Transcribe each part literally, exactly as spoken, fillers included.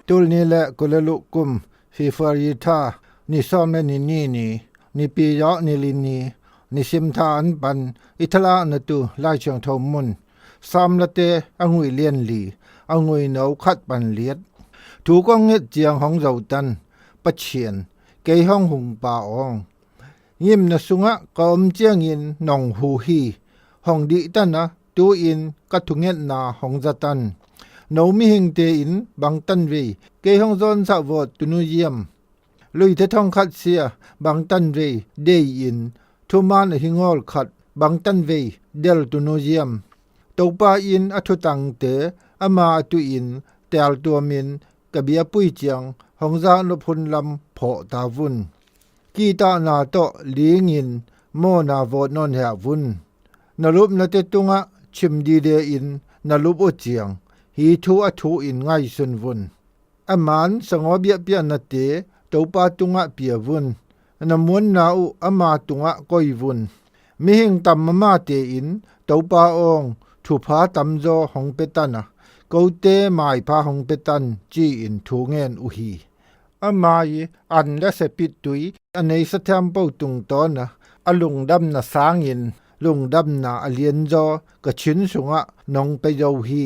Tul ni le kul le luh kum February tha ni sawm le ni ni ni, Nipi zawh ni li ni, nisim tha an pan i thalakna tu Lai Siangtho mun, Sam late a ngui lian li, a ngui no khat pan liat. Thu kong nget ciang hong zotan Pathian, kei hong hungpa awng, ngimna sungah ka om ciangin nong hu hi. Hong dihtan a, tu-in ka thungetna hong zatan. No mihingte in bangtan vei kei hong zawnsah vawt tunu ziam. Luite thong khat sia bangtan vei dei in, thuman ahi ngawl khat bangtan vei del tunu ziam. Topa in a thutangte ama a tuin teltuamin ka biapui ciang hong zaknop hun lam phawh ta vun. Kitahna tawh lingin mawna vawt nawn heh vun. Na lupnate tungah chim dide in na lup uh ciang, hi thu a thu in ngaihsun vun. A man sangaw biahpiahnate Topa tungah pia vun. Na muanna uh ama tungah koi vun. Mihing tam mamate in Topa awng thupha tamzaw hong petan a, kote maipha hong petan ci-in thu ngen uh hi. Ama i an le sepit tui a nei sathiampo tungtawn a, a lungdamna sangin lungdamna a lianzaw ka chin sungah nong pe zo hi.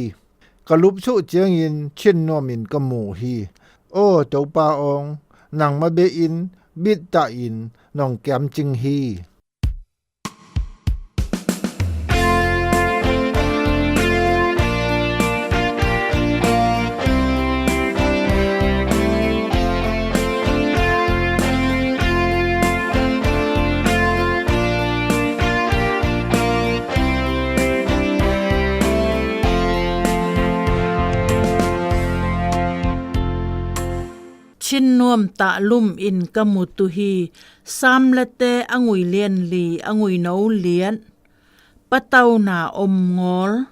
Ka lupsuh ciangin chin nuamin ka mu hi. Aw Topa awng, nangma behin bittahin nong kiamcing hi. Chin nuam tah lum in ka mu tu hi. Sam late a ngui lian li, a ngui no lian. Patauna om ngawl.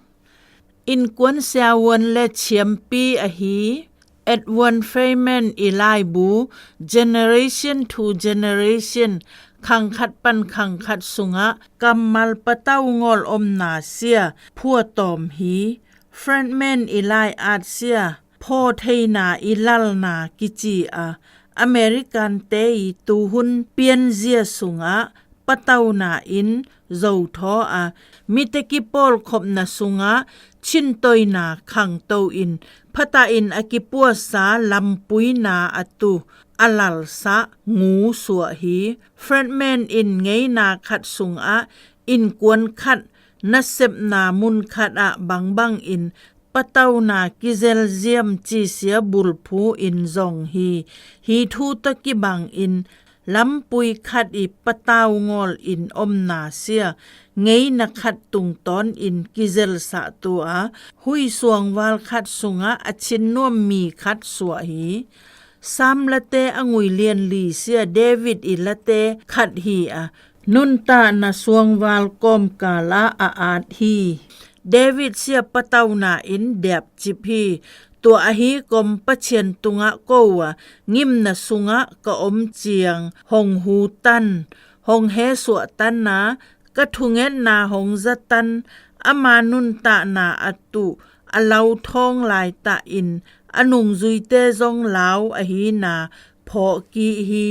Innkuan siavuan le thiampi ahi Edward Friedman i laibu Generation to Generation khangkhat pan khangkhat sungah kammal patau ngawl omna sia phuatawm hi. Friedman i lai-at sia phawtheina i lalna kici a, American-te i tuhun pianzia sungah patauna in zothaw a, mite kipawlkhopna sungah chintoina khangto in phatahin a kipuasa lampuina a tu a lalsah ngu suah hi. Friedman in ngeina khat sungah innkuan khat nasepna mun khatah bangbangin patauna kizelziam cisia bulphu in zong hi. Hi thu tawh kibangin lampui khat i patau ngawl in omna sia ngeina khat tungtawn in kizelsah tu a, hui suangval khat sungah a chin nuam mi khat suah hi. Sam late a ngui lian li sia David i late khat hi a, nuntahna suangval kawmkalah a at hi. David sia patauna in diapcip hi. Tua ahi kom Pathian tungah ko a, ngimna sungah ka om ciang hong hutan, hong hesuahtan a, ka thungetna hong zatan, ama nuntahna a tuh a lauthawng laitah in a nungzuite zong lau ahina phawhkih hi.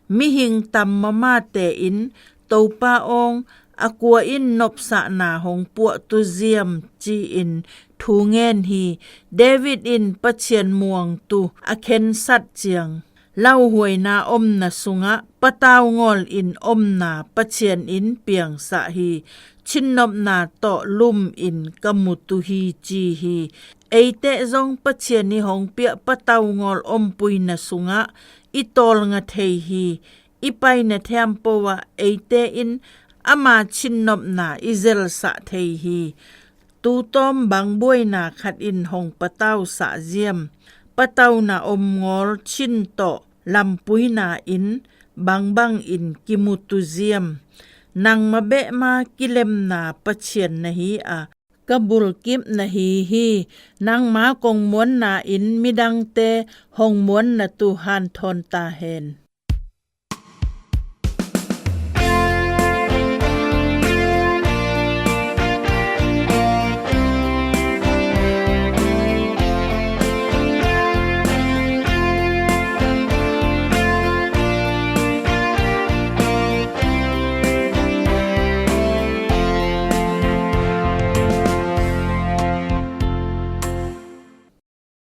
Mihing tam mamate in Topa awng, a kua in nopsahna hong puahtu ziam ci-in thu ngen hi. David in Pathian muangtu a khensat ciang lauhuaina omna sungah patau ngawl in omna Pathian in piangsah hi. Chinnopna tawh lum in ka mutu hi ci hi. Eite zong Pathian i hong piah patau ngawl ompuina sungah i tawlnga thei hi. I paina thiampo ah eite in ama chinnopna i zelsah thei hi. Tutawm bang buaina khat in hong patausah ziam? Patauna om ngawl chin tawh lampuina in bangbangin kimutu ziam? Nangma behma kilemna Pathian na hi a, ka bulkip na hi hi. Nangma kong muanna in midangte hong muanna tu hanthawn ta hen.